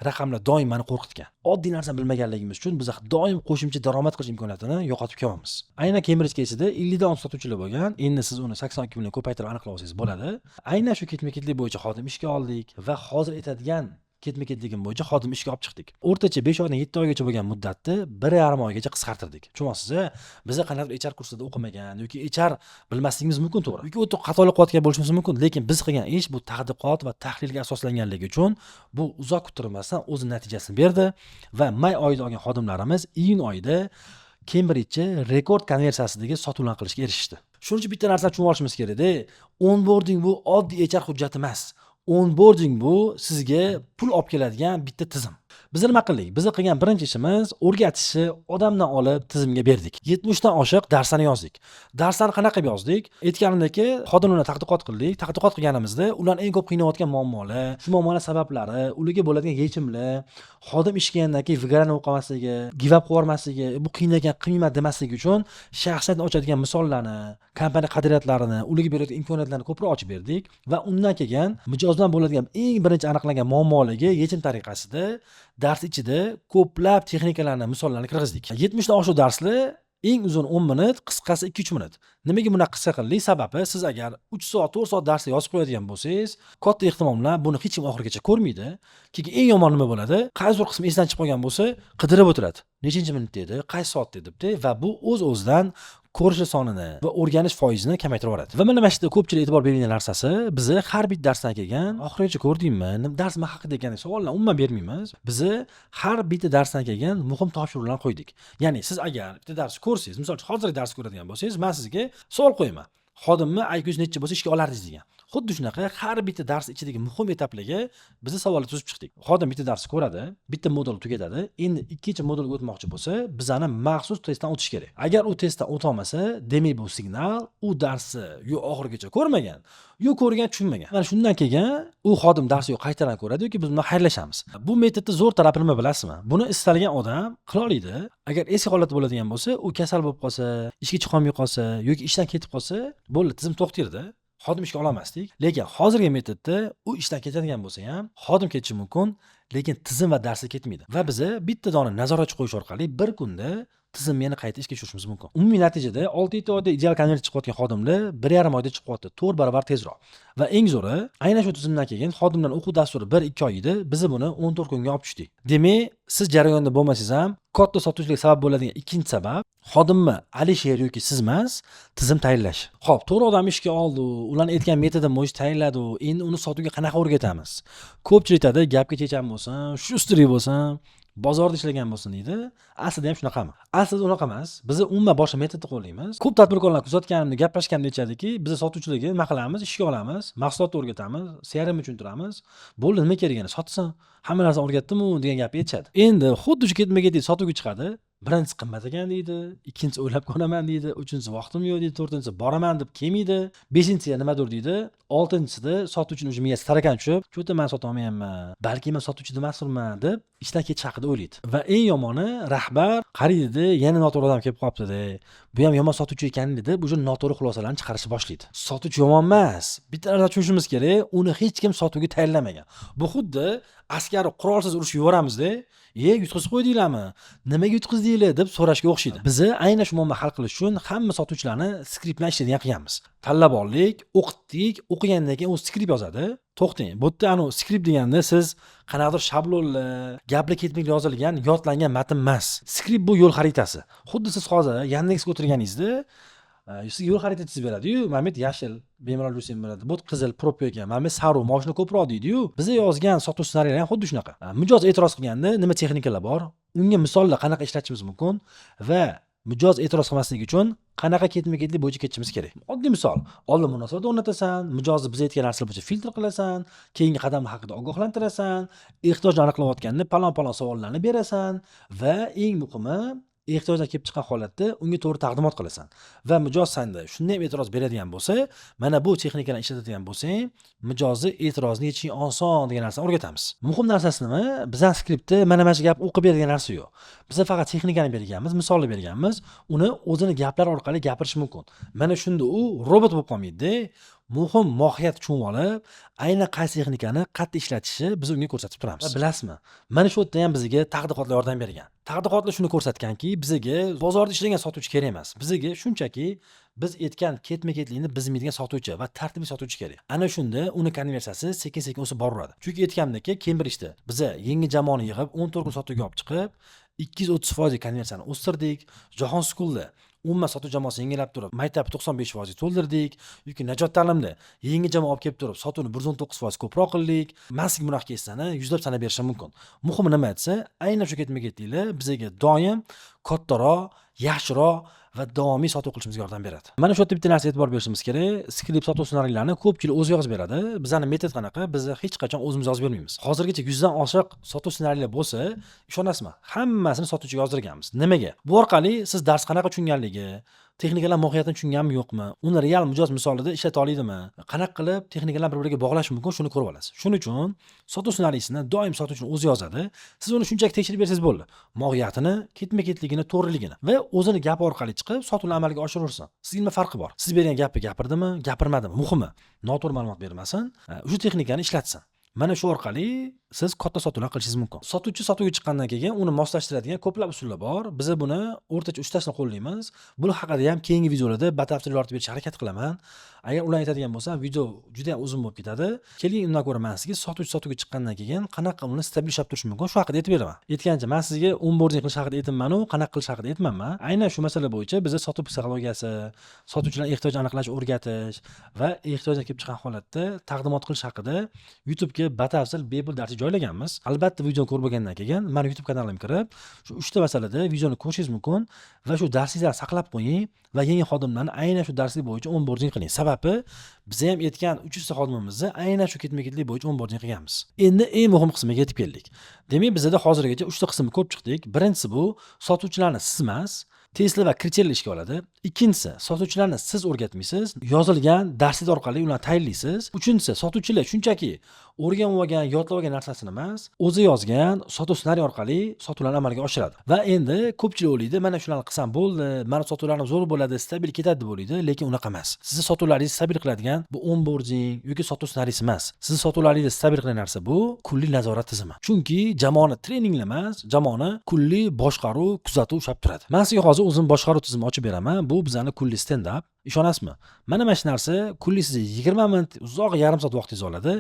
[SPEAKER 1] raqamlar doim meni qo'rqitgan. Oddiy narsani bilmaganligimiz uchun biz doim qo'shimcha daromad qilish imkoniyatini yo'qotib kelyapmiz. Aynan Cambridge keysida 50 dan ortiq sotuvchilar bo'lgan. Endi siz uni 82 million ko'paytirib aniqlab olsangiz bo'ladi. Aynan shu ketma-ketlik bo'yicha xodim ishga oldik va hozir aytadigan ketma-ketligim bo'yicha xodim ishga olib chiqdik. O'rtacha 5 oydan 7 oygacha bo'lgan muddatni 1,5 oygacha qisqartirdik. Tushunyapsiz? Biza qandaydir HR kursida o'qimagan yoki HR bilmasligimiz mumkin, to'g'ri. Yoki o'ta xatolik qilayotgan bo'lishimiz mumkin, lekin biz qilgan ish bu tadqiqot va tahlilga asoslanganligi uchun bu uzoq kuttirmasdan o'z natijasini berdi va may oyida olgan xodimlarimiz iyun oyida Cambridge rekord konversiyasidagi sotuvlar qilishga erishishdi. Shuning uchun bitta narsani tushunib olishimiz kerakda. Onboarding bu oddiy HR hujjati emas. Onboarding bu sizga pul olib keladigan bitta tizim. Biz nima qildik? Biz qilgan birinchi ishimiz o'rgatishni odamdan olib tizimga berdik. 70 dan oshiq darslarni yozdik. Darslarni qanaqa qilib yozdik? Aytganimdek, xodimlar bilan tadqiqot qildik. Tadqiqot qilganimizda ularni eng ko'p qiynayotgan muammolar, shu muammolar sabablari, ularga bo'ladigan yechimlar, xodim ishga kelgandan keyin выгорание bo'lib qolmasligi, give up qilib yubormasligi, bu qiyin ekan, qilmayman demasligi uchun shaxsiyatni ochadigan misollarni, kompaniya qadriyatlarini, ularga berayotgan imkoniyatlarni ko'proq ochib berdik va undan keyin mijozdan bo'ladigan eng birinchi aniqlangan muammolarga yechim tariqasida dars ichida ko'plab texnikalarni, misollarni kirgizdik. 70 dan oshiq darslar Eng uzun 10 minut, qisqasi 2-3 minut. Nimaga bunaqa qisqa qildik? Sababi siz agar 3 soat, 4 soat darsda yozib qo'yadigan bo'lsangiz, katta ehtimol bilan buni hech kim oxirigacha ko'rmaydi. Keyin eng yomon nima bo'ladi? Qaysidir qismi esdan chiqib qolgan bo'lsa, qidirib o'tiradi. Nechinchi minutda edi, qaysi soatda debdi va bu o'z-o'zidan ko'rishi sonini va o'rganish foizini kamaytirib yuboradi. Va mana shu yerda ko'pchilik e'tibor bermaydigan narsasi, bizni har bitta darsdan kelgan oxirigacha ko'rdingmi, dars nima haqida ekan degan savollarni umuman bermaymiz. Bizni har bitta darsdan kelgan muhim topshiriqlarni qo'ydik. Ya'ni siz agar bitta darsni ko'rsangiz, misol uchun hozirgi darsni ko'radigan bo'lsangiz, men sizga savol qo'yaman. Xodimni IQsi necha bo'lsa ishga olardingiz degan. Xuddi shunaqa har bitta dars ichidagi muhim etaplarga bizni savollar tuzib chiqdik. Xodim bitta darsni ko'radi, bitta modul tugatadi. Endi ikkinchi modulga o'tmoqchi bo'lsa, bizani maxsus testdan o'tish kerak. Agar u testdan o'ta olmasa, demak bu signal, u darsni yo oxirigacha ko'rmagan, yo ko'rgan, tushunmagan. Mana shundan keyin u xodim darsni yo qaytadan ko'radi yoki biz bilan xayrlashamiz. Bu metodni zo'r tarafi nima, bilasizmi? Buni istalgan odam qila oladi. Agar eski holatda bo'ladigan bo'lsa, u kasal bo'lib qolsa, ishga chiqolmay qolsa yoki ishdan ketib qolsa, bo'ldi, tizim to'xtaydi. Xodim ishga ololmasdik. Lekin hozirgi metodda u ishdan ketadigan bo'lsa ham, xodim ketishi mumkin, lekin tizim va darsi ketmaydi. Va biza bitta dona nazoratchi qo'yish orqali bir kunda tizimni yana qayta ishga tushirishimiz mumkin. Umumiy natijada 6-7 oyda ideal konversiya chiqayotgan xodimlar 1,5 oyda chiqyapti, 4 barobar tezroq. Va eng zo'ri, aynan shu tizimdan keyin xodimlar o'quv dasturi 1-2 oy edi, biz buni 14 kunga olib tushdik. Demak, siz jarayonda bo'lmasangiz ham katta sotuvchilik sabab bo'ladigan ikkinchi sabab xodimni Alisher yoki siz emas, tizim tayinlash. Xo'p, to'g'ri odam ishga oldi, ularni aytgan metodim bo'yicha tayinladi, endi uni sotuvga qanaqa o'rgatamiz? Ko'pchilik aytadi, gapga chechan bo'lsin, шустрый bo'lsin, bozorda ishlagan bo'lsin deydi. Aslida ham shunaqami? Aslida unaqa emas. Biz umuman boshqa metodni qo'llaymiz. Ko'p tadbirkorlar kuzatganimda, gaplashganimda aytishadiki, biz sotuvchilarga nima qilamiz? Ishga olamiz, mahsulotni o'rgatamiz, CRM tushuntiramiz. Bo'ldi, nima keragini sotsin. Hamma narsani o'rgatdimu degan gapni aytishadi. Endi xuddi shu ketma-ket sotuvga chiqadi. Birinchisi qimmat ekan deydi, ikkinchisi o'ylab ko'raman deydi, uchinchisi vaqtim yo'q deydi, to'rtinchisi boraman deb kelmaydi, beshinchisi nimadir deydi, oltinchisida sotuvchini уже miyasi таракан tushib, "Что-то man sotolmayapman, balki man sotuvchi emasdirman" deb ishdan ketish haqida o'ylaydi. Va eng yomoni, rahbar qaraydi, yana noto'g'ri odam kelib qolibdi, bu ham yomon sotuvchi ekan deb уже noto'g'ri xulosalarni chiqarishni boshlaydi. Sotuvchi yomon emas. Bitta narsa tushunishimiz kerak, uni hech kim sotuvga tayinlamagan. Bu xuddi askarni qurolsiz urushga yuboramizda, "E, yutqizib qo'ydinglarmi? Nimaga yutqizdinglar?" deb so'rashga o'xshaydi. Bizni aynan shu muammoni hal qilish uchun hamma sotuvchilarni skript bilan ishlaydigan qilganmiz. Tanlab oldik, o'qitdik, o'qigandan keyin u skript yozadi. To'xtang, bu yerda anavi skript deganda siz qanaqadir shablonlar, gapli ketmikli yozilgan, yodlangan matn emas. Skript bu yo'l xaritasi. Xuddi siz hozir Yandexga o'tirganingizda sizga yo'l xarita chizib beradi-yu, mana bu yerda yashil, bemalol yursang bo'ladi. Bu qizil, probka ekan, mana bu sariq, moshina ko'proq deydi-yu. Biza yozgan sotuv ssenariylari ham xuddi shunaqa. Mijoz e'tiroz qilganda nima texnikalar bor, unga misollar qanaqa ishlatishimiz mumkin va mijoz e'tiroz qilmasligi uchun qanaqa ketma-ketlik bo'yicha ketishimiz kerak. Oddiy misol, oldin munosabat o'rnatasan, mijozni biz aytgan narsalar bo'yicha filtr qilasan, keyingi qadam haqida ogohlantirasan, ehtiyojni aniqlayotganda palon-palon savollarni berasan va eng muhimi, ehtiyojdan kelib chiqqan holatda unga to'g'ri taqdimot qilasan. Va mijoz senda shunda ham e'tiroz beradigan bo'lsa, mana bu texnikalarni ishlatadigan bo'lsang, mijozni e'tirozini yechishing oson degan narsani o'rgatamiz. Muhim narsasi nima? Bizning skriptda mana shu gap o'qib beradigan narsa yo'q. Biz faqat texnikani berganmiz, misolni berganmiz, uni o'zini gaplari orqali gapirish mumkin. Mana shunda u robot bo'lib qolmaydi. Muhim mohiyat tushunib olib, aynan qaysi texnikani qayerda ishlatishi biz unga ko'rsatib turamiz. Va bilasizmi, mana shu yerda ham bizga tadqiqotlar yordam bergan. Tadqiqotlar shuni ko'rsatganki, bizga bozorda ishlagan sotuvchi kerak emas. Bizga shunchaki biz aytgan ketma-ketlikni buzmaydigan sotuvchi va tartibli sotuvchi kerak. Ana shunda uni konversiyasi sekin-sekin o'sib boraveradi. Chunki aytganimdek, Kembridjda biza yangi jamoani yig'ib 14 kun sotuvga olib chiqib, 230% konversiyani o'stirdik. Jahon Schoolda umuman sotuv jamoasini yangilab turib, maktab 95% to'ldirdik yoki Najot ta'limda yangi jamoa olib kelib turib, sotuvni 119% ko'proq qildik. Man sizga bunaqa keyslarni yuzlab sanab berishim mumkin. Muhimi nima desa, aynan shu ketma-ketliklar bizga doim kattaroq, yaxshiroq va davomiy sotuv qilishimizga yordam beradi. Mana shu yerda bitta narsaga e'tibor berishimiz kerak. Skript sotuv ssenariylarini ko'pchilik o'zi yozib beradi. Bizani metod qanaqa? Biz hech qachon o'zimiz yozib bermaymiz. Hozirgacha 100 dan oshiq sotuv ssenariylar bo'lsa, ishonasizmi? Hammasini sotuvchiga yozdirganmiz. Nimaga? Bu orqali siz dars qanaqa tushunganligi, texnikalar mohiyatini tushunganmi yo'qmi, uni real mijoz misolida ishlata oladimi, qanaqa qilib texnikalarni bir biriga bog'lash mumkin, shuni ko'rib olasiz. Shuning uchun sotuv ssenariysini doim sotuvchini o'zi yozadi. Siz uni shunchaki tekshirib bersangiz bo'ldi. Mohiyatini, ketma-ketligini, to'g'riligini va o'zini gapi orqali chiqib sotuvni amalga oshiraversin. Sizga nima farqi bor? Siz bergan gapni gapirdimi, gapirmadimi? Muhimi, noto'g'ri ma'lumot bermasin, o'sha texnikani ishlatsin. Mana shu orqali siz katta sotuvlar qilishingiz mumkin. Sotuvchi sotuvga chiqqandan keyin uni moslashtiradigan ko'plab usullar bor. Biz buni o'rtacha uchtasini qo'llaymiz. Bu haqida ham keyingi videolarda batafsil yoritib berishga harakat qilaman. Agar ularni aytadigan bo'lsam, video juda ham uzun bo'lib ketadi. Keling, undan ko'ra man sizga sotuvchi sotuvga chiqqandan keyin qanaqa uni stabil ushlab turish mumkin, shu haqida aytib beraman. Aytgancha, man sizga onboarding qilish haqida aytibman-u, qanaqa qilish haqida aytmanman. Aynan shu masala bo'yicha biza sotuv psixologiyasi, sotuvchilar ehtiyojini aniqlash, o'rgatish va ehtiyojdan kelib chiqqan holatda taqdimot qilish haqida YouTube'ga batafsil bepul darslik joylaganmiz. Albatta, videoni ko'rib bo'lgandan keyin mani YouTube kanalimga kirib, shu uchta masalada videoni ko'rishingiz mumkin va shu darsliklarni saqlab qo'ying va yangi xodimlarni aynan shu darslik bo'yicha onboarding qiling. Sababi biz ham aytgan 300 ta xodimimizni aynan shu ketma-ketlik bo'yicha onboarding qilganmiz. Endi eng muhim qismiga yetib keldik. Demak, bizada hozirgacha uchta qismni ko'rib chiqdik. Birinchisi bu sotuvchilarni siz emas, testlar va kriteriyalar ishga oladi. Ikkinchisi, sotuvchilarni siz o'rgatmaysiz, yozilgan darslik orqali ularni tayinlaysiz. Uchinchisi, sotuvchilar shunchaki o'rganib olgan, yodlab olgan narsasini emas, o'zi yozgan sotuv ssenariy orqali sotuvlarni amalga oshiradi. Va endi ko'pchilik o'ylaydi, mana shularni qilsam bo'ldi, mani sotuvlarim zo'r bo'ladi, stabil ketadi deb o'ylaydi, lekin unaqa emas. Sizni sotuvlaringizni stabil qiladigan bu onboarding yoki sotuv ssenariysi emas. Sizni sotuvlaringizni stabil qilgan narsa bu kulliy nazorat tizimi. Chunki jamoani treninglar emas, jamoani kulliy boshqaruv, kuzatuv ushlab turadi. Man sizga hozir o'zim boshqaruv tizimini ochib beraman. Bu bizani kulliy stand-up. Ishonasizmi? Mana shu narsa kulliy sizni 20 minut, uzoq yarim soat vaqtingizni oladi,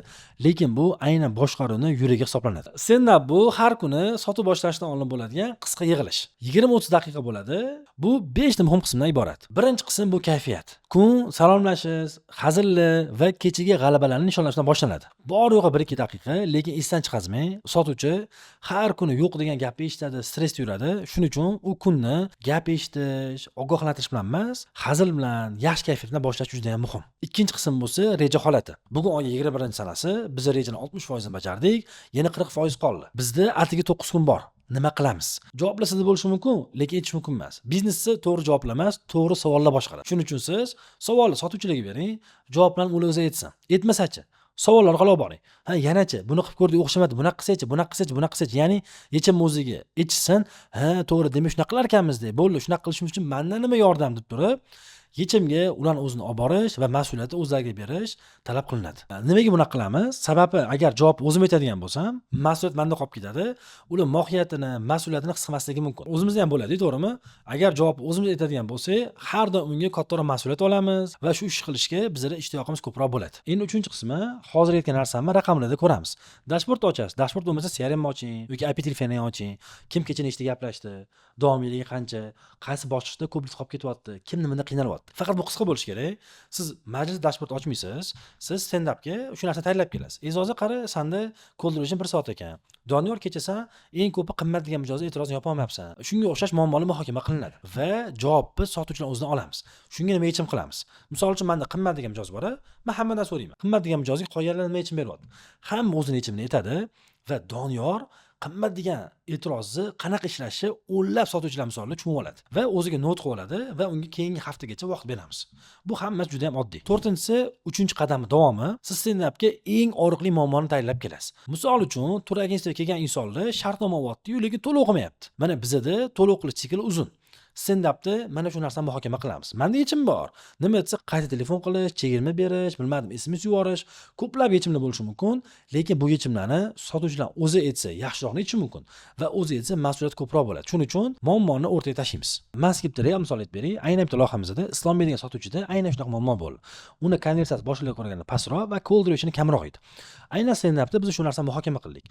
[SPEAKER 1] lekin bu aynan boshqaruvni yuragi hisoblanadi. Stand-up bu har kuni sotuv boshlashdan oldin bo'ladigan qisqa yig'ilish. 20-30 daqiqa bo'ladi. Bu 5 ta muhim qismdan iborat. Birinchi qism bu kayfiyat. Kun salomlashish, hazilli va kechagi g'alabalarni nishonlashdan boshlanadi. Bor yo'g'i 1-2 daqiqa, lekin esdan chiqazmang. Sotuvchi har kuni yo'q degan gapni eshitadi, stressda yuradi. Shuning uchun u kunni gap eshitish, ogohlantirish bilan emas, hazil bilan, yaxshi kayfiyat bilan boshlash juda ham muhim. Ikkinchi qism bo'lsa reja holati. Bugun oyning 21 sanasi, biz rejani 60% bajardik, yana 40% qoldi. Bizda atigi 9 kun bor. Nima qilamiz? Javoblar sizda bo'lishi mumkin, lekin aytish mumkin emas. Biznesni to'g'ri javoblar emas, to'g'ri savollar boshqaradi. Shuning uchun siz savolni sotuvchilarga bering, javoblarni ular o'zi aytsin. Aytmasachi, savollar orqali olib boring. Ha, yanachi, buni qilib ko'rdik, o'xshamadi, bunaqa qilsaychi, bunaqa qilsaychi, bunaqa qilsaychi, ya'ni yechim o'ziga aytishsin. Ha, to'g'ri, demak shunaqa qilar ekanmiz deb. Bo'ldi, shunaqa qilishimiz uchun mandan nima yordam deb turib, yechimga ularni o'zini olib borish va mas'uliyatni o'zlariga berish talab qilinadi. Nimaga bunaqa qilamiz? Sababi agar javob o'zim aytadigan bo'lsam, mas'uliyat manda qolib ketadi. Ular mohiyatini, mas'uliyatini his qilmasligi mumkin. O'zimizda ham bo'ladi, to'g'rimi? Agar javob o'zimiz aytadigan bo'lsak, har doim unga kattaroq mas'uliyat olamiz va shu ishni qilishga bizada ishtiyoqimiz ko'proq bo'ladi. Endi uchinchi qismi, hozir aytgan narsamni raqamlarda ko'ramiz. Dashboard ochasiz. Dashboard bo'lmasa CRM oching yoki IP telefonini oching. Kim kecha nechta gaplashdi, davomiyligi qancha, qaysi bosqichda ko'p qolib ketyapti, kim nimada qiynalyapti. Faqat bu qisqa bo'lishi kerak. Siz majlis dashboard ochmaysiz, siz stand-upga shu narsani tayyorlab kelasiz. E'zozi qara, sanda call duration 1 soat ekan. Doniyor, kecha san eng ko'pi qimmat degan mijozni e'tirozini yopolmayapsan. Shunga o'xshash muammolar muhokama qilinadi va javobni sotuvchilar o'zidan olamiz. Shunga nima yechim qilamiz? Misol uchun, menda qimmat degan mijoz bor, man hammadan so'rayman. Qimmat degan mijozga qolganlar nima yechim beryapti? Hamma o'zini yechimini aytadi va Doniyor qimmat degan e'tirozni qanaqa ishlashi o'nlab sotuvchilar misolida tushunib oladi va o'ziga not qilib oladi va unga keyingi haftagacha vaqt beramiz. Bu hammasi juda ham oddiy. To'rtinchisi, uchinchi qadamni davomi. Siz stand-upga eng og'riqli muammoni tayyorlab kelasiz. Misol uchun, tur agentstvaga kelgan insonlar shartnoma olyapti-yu, lekin to'lov qilmayapti. Mana bizada to'lov qilish sikli uzun. Stand-upda mana shu narsani muhokama qilamiz. Menda yechim bor. Nima desa, qayta telefon qilish, chegirma berish, bilmadim, SMS yuborish, ko'plab yechimlar bo'lishi mumkin, lekin bu yechimlarni sotuvchilar o'zi aytsa yaxshiroqni aytishi mumkin va o'zi aytsa mas'uliyat ko'proq bo'ladi. Shuning uchun muammoni o'rtaga tashlaymiz. Man sizga bitta real misol aytib beray. Aynan bitta loyihamizda Islombek degan sotuvchida aynan shunaqa muammo bo'ldi. Uni konversiyasi boshqalarga qaraganda pastroq va call duration kamroq edi. Aynan stand-upda biz shu narsani muhokama qildik.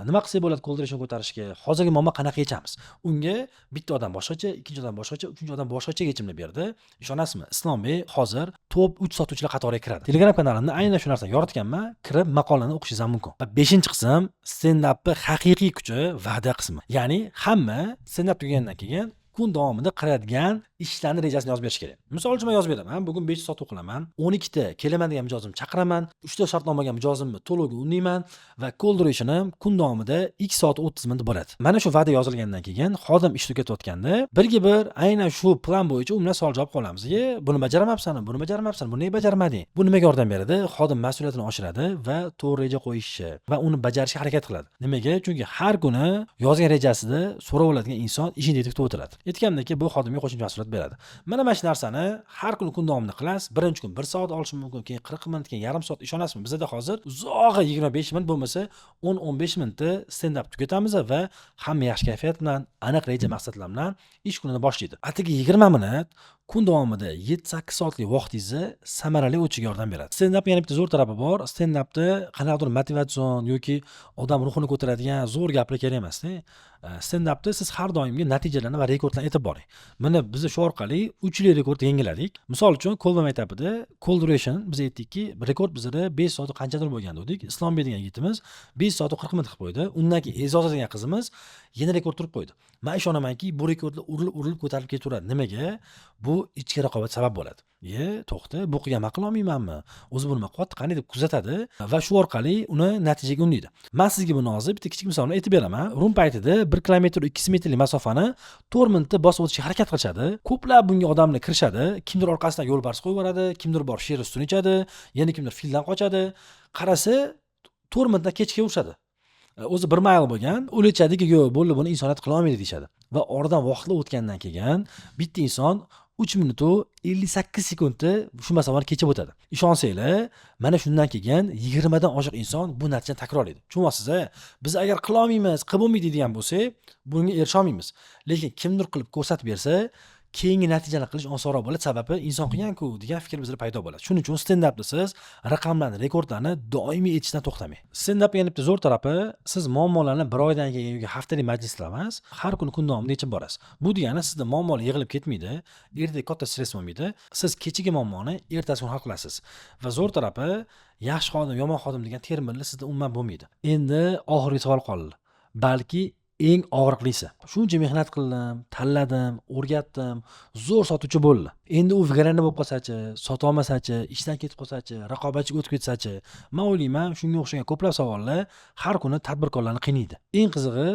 [SPEAKER 1] Nima qilsak bo'ladi call duration ko'tarishga? Hozirgi muammo qanaqa yechamiz? Unga bitta odam boshqacha, ikkinchi odam boshqacha, uchinchi odam boshqacha yechimlar berdi. Ishonasizmi? Islombek hozir top 3 sotuvchilar qatoriga kiradi. Telegram kanalimda aynan shu narsani yoritganman. Kirib maqolani o'qishingiz ham mumkin. Va 5-qism stand-upni haqiqiy kuchi va'da qismi. Ya'ni hamma stand-up tugagandan keyin kun davomida qiladigan ishlarni rejasini yozib berish kerak. Misol uchun, men yozib beraman. Bugun 5 sotuv qilaman. 12 ta kelaman degan mijozimni chaqiraman. 3 ta shartnomaga mijozimni to'lovga undayman va call durationim kun davomida 2 soat 30 minut bo'ladi. Mana shu va'da yozilgandan keyin xodim ish tugatayotganda birga bir aynan shu plan bo'yicha u bilan savol javob qilamiz. "Ye, buni bajarmabsan, buni bajarmabsan, buni nega bajarmading?" Bu nimaga yordam beradi? Xodim mas'uliyatini oshiradi va to'g'ri reja qo'yishi va uni bajarishga harakat qiladi. Nimaga? Chunki har kuni yozgan rejasida so'rab oladigan inson ishini kutib o'tiradi. Aytgandek, bu xodimga qo'shimcha mahsulot beradi. Mana shu narsani har kuni kun davomida qilasiz. Birinchi kun 1 soat olishi mumkin, keyin 40 minut, keyin yarim soat. Ishonasizmi, bizada hozir uzog'i 25 minut bo'lmasa 10-15 minutda stendap tugatamiz va hamma yaxshi kayfiyat bilan, aniq reja maqsadlar bilan ish kunini boshlaydi. Atigi 20 minut kun davomida 7-8 soatlik vaqtingizni samarali o'tishiga yordam beradi. Stendapni yana bitta zo'r tarafi bor. Stendapda qanaqadir motivatsion yoki odam ruhini ko'taradigan zo'r gaplar kerak emasda. Stendapda siz har doimgi natijalarni va rekordlarni aytib boring. Mana biz shu orqali 3 yillik rekord yangiladik. Misol uchun, Kolba maktabida call duration biz aytdikki, rekord bizada 5 soat qanchadir bo'lgan dedik. Islombek degan yigitimiz 5 soat 40 minut qilib qo'ydi. Undan keyin E'zoza degan qizimiz yana rekord turib qo'ydi. Man ishonamanki, bu rekordlar urilib urilib ko'tarilib ketaveradi. Nimaga? Bu ichki raqobat sabab bo'ladi. Ye, to'xta, bu qilgan man qilolmaymanmi, o'zi bu nima qilyapti, qanday deb kuzatadi va shu orqali uni natijaga undaydi. Man sizga buni hozir bitta kichik misolni aytib beraman. Rum paytida 1 kilometr 200 metrlik masofani 4 minutda bosib o'tishga harakat qilishadi. Ko'plab bunga odamlar kirishadi. Kimdir orqasidan yo'lbars qo'yib yuboradi, kimdir borib sher ustini ichadi, yana kimdir fildan qochadi. Qarasa, 4 minutdan kechga urishadi. O'zi 1 mayl bo'lgan. Ular aytishadiki, yo'q, bo'ldi, buni insoniyat qilolmaydi deyishadi. Va oradan vaqtlar o'tgandan keyin bitta inson 3 minutu 58 sekundda shu masofani kechib o'tadi. Ishonsanglar, mana shundan keyin 20 dan oshiq inson bu natijani takrorlaydi. Tushunyapsiz a? Biz agar qilolmaymiz, qilib bo'lmaydi degan bo'lsak, bunga erisha olmaymiz. Lekin kimdir qilib ko'rsatib bersa, keyingi natijani qilish osonroq bo'ladi. Sababi inson qilgan-ku degan fikr bizda paydo bo'ladi. Shuning uchun stendapda siz raqamlarni, rekordlarni doimiy aytishdan to'xtamang. Stendapni yana bitta zo'r tarafi, siz muammolarni bir oydan keyin yoki haftalik majlislar emas, har kuni kun davomida yechib borasiz. Bu degani sizda muammolar yig'ilib ketmaydi, ertaga katta stress bo'lmaydi. Siz kechagi muammoni ertasi kuni hal qilasiz. Va zo'r tarafi, yaxshi xodim, yomon xodim degan terminlar sizda umuman bo'lmaydi. Endi oxirgi savol qoldi. Balki eng og'riqlisi. Shuncha mehnat qildim, tanladim, o'rgatdim, zo'r sotuvchi bo'ldi. Endi u выгорание bo'lib qolsachi, sotolmasachi, ishdan ketib qolsachi, raqobatchiga o'tib ketsachi? Man o'ylayman, shunga o'xshagan ko'plab savollar har kuni tadbirkorlarni qiynaydi. Eng qizig'i,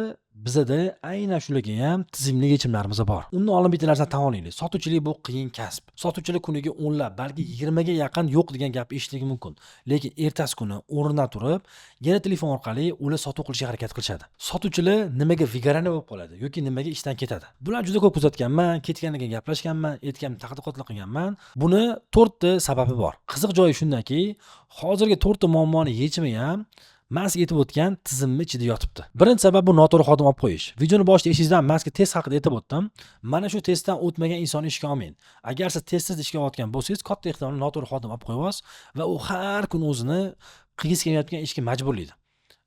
[SPEAKER 1] bizada aynan shularga ham tizimli yechimlarimiz bor. Undan oldin bitta narsani tan olaylik. Sotuvchilik bu qiyin kasb. Sotuvchilar kuniga o'nlab, balki 20 ga yaqin yo'q degan gap eshitishligi mumkin. Lekin ertasi kuni o'rnidan turib, yana telefon orqali ular sotuv qilishga harakat qilishadi. Sotuvchilar nimaga выгорание bo'lib qoladi yoki nimaga ishdan ketadi? Bularni juda ko'p kuzatganman, ketganiga gaplashganman, aytgan tadqiqotlar qilganman. Buni to'rtta sababi bor. Qiziq joyi shundaki, hozirgi to'rtta muammoni yechimi ham man sizga aytib o'tgan tizimni ichida yotibdi. Birinchi sabab bu noto'g'ri xodim olib qo'yish. Videoni boshida esingizdan man sizga test haqida aytib o'tdim. Mana shu testdan o'tmagan insonni ishga olmang. Agar siz testsiz ishga olayotgan bo'lsangiz, katta ehtimol noto'g'ri xodim olib qo'yyapsiz va u har kuni o'zini qilgisi kelmayotgan ishga majburlaydi.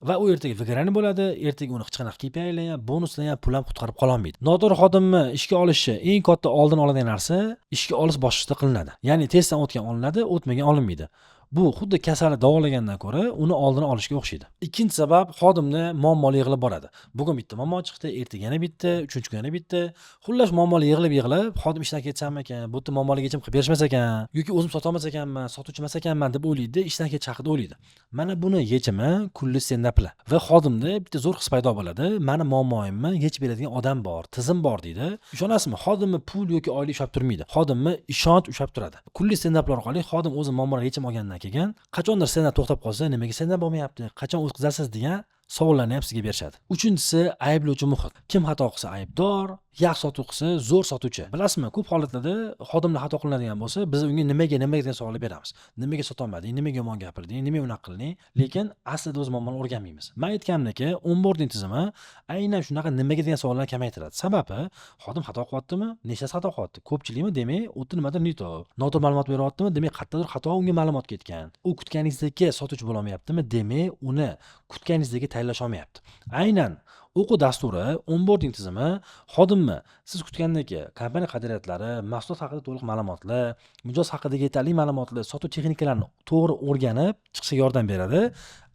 [SPEAKER 1] Va u ertaga выгорание bo'ladi, ertaga uni hech qanaqa KPIlar ham, bonuslar ham, pul ham qutqarib qololmaydi. Noto'g'ri xodimni ishga olishi eng katta oldini oladigan narsa ishga olish bosqichida qilinadi. Ya'ni testdan o'tgan olinadi, o'tmagan olinmaydi. Bu xuddi kasalni davolagandan ko'ra uni oldini olishga o'xshaydi. Ikkinchi sabab, xodimni muammoli yig'ilib boradi. Bugun bitta muammo chiqdi, ertaga yana bitta, uchinchi kun yana bitta. Xullas, muammolar yig'ilib yig'ilib, xodim ishdan ketsam ekan, bu yerda muammolarga yechim qilib berishmas ekan yoki o'zim sotolmas ekanman, sotuvchi emas ekanman deb o'ylaydi, ishdan ketish haqida o'ylaydi. Mana buni yechimi kunlik stendaplar. Va xodimda bitta zo'r his paydo bo'ladi. Mani muammoimni yechib beradigan odam bor, tizim bor deydi. Ishonasizmi, xodimni pul yoki oylik ushlab turmaydi. Xodimni ishonch ushlab turadi. Kunlik stendaplar orqali xodim o'zi muammolarga yechim olgandan keyin qachondir stendap to'xtab qolsa, nimaga stendap bo'lmayapti, qachon o'tkazasiz degan savollarni ham sizga berishadi. Uchinchisi, ayblovchi muhit. Kim xato qilsa aybdor, yaxshi sotuv qilsa zo'r sotuvchi. Bilasizmi, ko'p holatlarda xodimlar xato qilinadigan bo'lsa, biz unga nimaga, nimaga degan savollar beramiz. Nimaga sotolmading, nimaga yomon gapirding, nimaga unaqa qilding? Lekin aslida o'z muammoni o'rganmaymiz. Man aytganimdek, onboarding tizimi aynan shunaqa nimaga degan savollarni kamaytiradi. Sababi, xodim xato qilyaptimi? Nechtasi xato qilyapti? Ko'pchilikmi? Demak, u yerda nimadir не то. Noto'g'ri ma'lumot beryaptimi? Demak, qayerdadir xato unga ma'lumot ketgan. U kutganingizdagi sotuvchi bo'lolmayaptimi? Demak, uni kutganingizdagi tayyorlash olmayapti. Aynan o'quv dasturi, onboarding tizimi xodimni siz kutgandek kompaniya qadriyatlari, mahsulot haqida to'liq ma'lumotlar, mijoz haqidagi yetarli ma'lumotlar, sotuv texnikalarini to'g'ri o'rganib chiqishiga yordam beradi.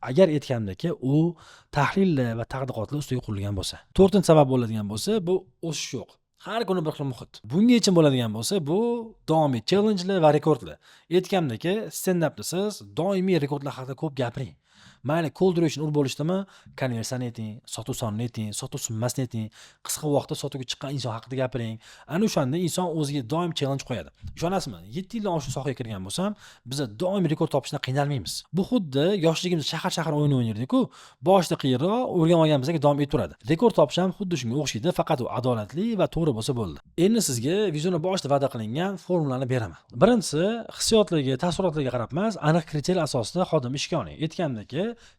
[SPEAKER 1] Agar aytgandek, u tahlillar va tadqiqotlar ustiga qurilgan bo'lsa. To'rtinchi sabab bo'ladigan bo'lsa, bu o'sish yo'q. Har kuni bir xil muhit. Bunga yechim bo'ladigan bo'lsa, bu doimiy challengelar va rekordlar. Aytgandek, stendapda siz doimiy rekordlar haqida ko'p gapiring. Mayli, call duration ur bo'lishdimi, konversiyani ayting, sotuv sonini ayting, sotuv summasini ayting, qisqa vaqtda sotuvga chiqqan inson haqida gapiring. Ana o'shanda inson o'ziga doim challenge qo'yadi. Ishonasizmi, 7 yildan oshiq sohaga kirgan bo'lsam, biza doim rekord topishdan qiynalmaymiz. Bu xuddi yoshligimizda shahar shahar o'yini o'ynardik-ku, boshida qiyinroq, o'rganib olganimizdan keyin davom etaveradi. Rekord topish ham xuddi shunga o'xshaydi, faqat u adolatli va to'g'ri bo'lsa bo'ldi. Endi sizga videoni boshida va'da qilingan formulani beraman. Birinchisi, hissiyotlarga, taassurotlarga qarab emas, aniq kriteriya asosida xodim ishga oling. Aytgandek,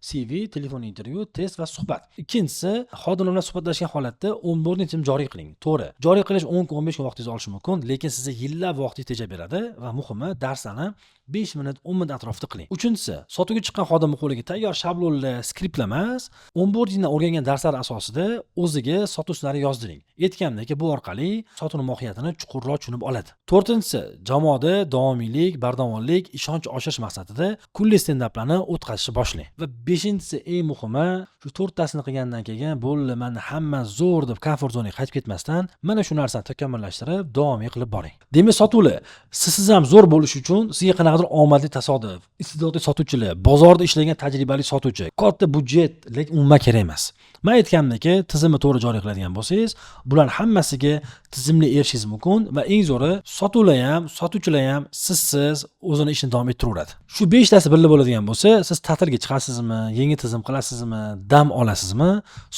[SPEAKER 1] CV, telefon intervyu, test va suhbat. Ikkinchisi, xodimlar bilan suhbatlashgan holatda onboarding tizim joriy qiling. To'g'ri, joriy qilish 10 kun, 15 kun vaqtingizni olishi mumkin, lekin sizga yillab vaqtingizni tejab beradi va muhimi, darslarni 5 minut, 10 minut atrofida qiling. Uchinchisi, sotuvga chiqqan xodimni qo'liga tayyor shablonlar, skriptlar emas, onboardingdan o'rgangan darslar asosida o'ziga sotuv ssenariy yozdiring. Aytgandek, bu orqali sotuvni mohiyatini chuqurroq tushunib oladi. To'rtinchisi, jamoada davomiylik, bardavollik, ishonch oshirish maqsadida kunlik stendaplarni o'tkazishni boshlang. Va beshinchisi, eng muhimi, shu to'rttasini qilgandan keyin bo'ldi, mana hamma zo'r deb комфорт zonaga qaytib ketmasdan, mana shu narsani takomillashtirib, davomiy qilib boring. Demak, sotuvlar sizsiz ham zo'r bo'lishi uchun sizga qanaqadir omadli tasodif, iste'dodli sotuvchilar, bozorda ishlagan tajribali sotuvchi, katta byudjet, lekin umuman kerak emas. Man aytganimdek, tizimni to'g'ri joriy qiladigan bo'lsangiz, bularni hammasiga tizimli erishishingiz mumkin va eng zo'ri, sotuvlar ham, sotuvchilar ham sizsiz o'zini ishini davom ettiraveradi. Shu beshtasi birga bo'ladigan bo'lsa, siz ta'tilga chiqasizmi, yangi tizim qilasizmi, dam olasizmi,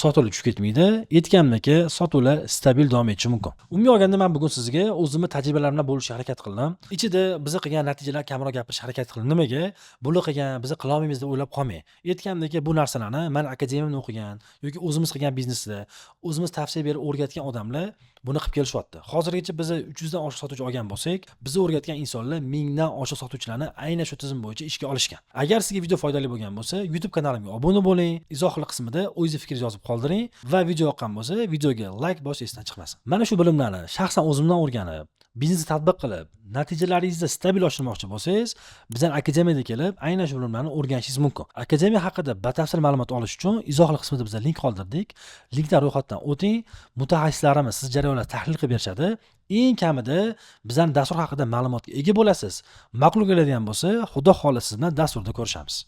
[SPEAKER 1] sotuvlar tushib ketmaydi. Aytganimdek, sotuvlar stabil davom etishi mumkin. Umumiy olganda, man bugun sizga o'zimni tajribalarim bilan bo'lishga harakat qildim. Ichida biza qilgan natijalar kamroq gapirishga harakat qildim. Nimaga? Bular qilgan, biza qilolmaymiz deb o'ylab qolmang. Aytganimdek, bu narsalarni man akademiyamda o'qigan yoki o'zimiz qilgan biznesda, o'zimiz tavsiya berib o'rgatgan odamlar buni qilib kelishyapti. Hozirgacha biz 300 dan oshiq sotuvchi olgan bo'lsak, bizni o'rgatgan insonlar 1000 dan oshiq sotuvchilarni aynan shu tizim bo'yicha ishga olishgan. Agar sizga video foydali bo'lgan bo'lsa, YouTube kanalimga obuna bo'ling, izohlar qismida o'zingizni fikringizni yozib qoldiring va video yoqqan bo'lsa, videoga layk bosish esdan chiqmasin. Mana shu bilimlarni shaxsan o'zimdan o'rganib, biznesda tatbiq qilib, natijalaringizni stabil oshirmoqchi bo'lsangiz, bizani akademiyada kelib, aynan shu bilimlarni o'rganishingiz mumkin. Akademiya haqida batafsil ma'lumot olish uchun izohlar qismida biz link qoldirdik. Linkdan ro'yxatdan o'ting. Mutaxassislarimiz siz jarayonlarni tahlil qilib berishadi. Eng kamida bizani dastur haqida ma'lumotga ega bo'lasiz. Ma'qul keladigan bo'lsa, Xudo xohlasa, siz bilan dasturda ko'rishamiz.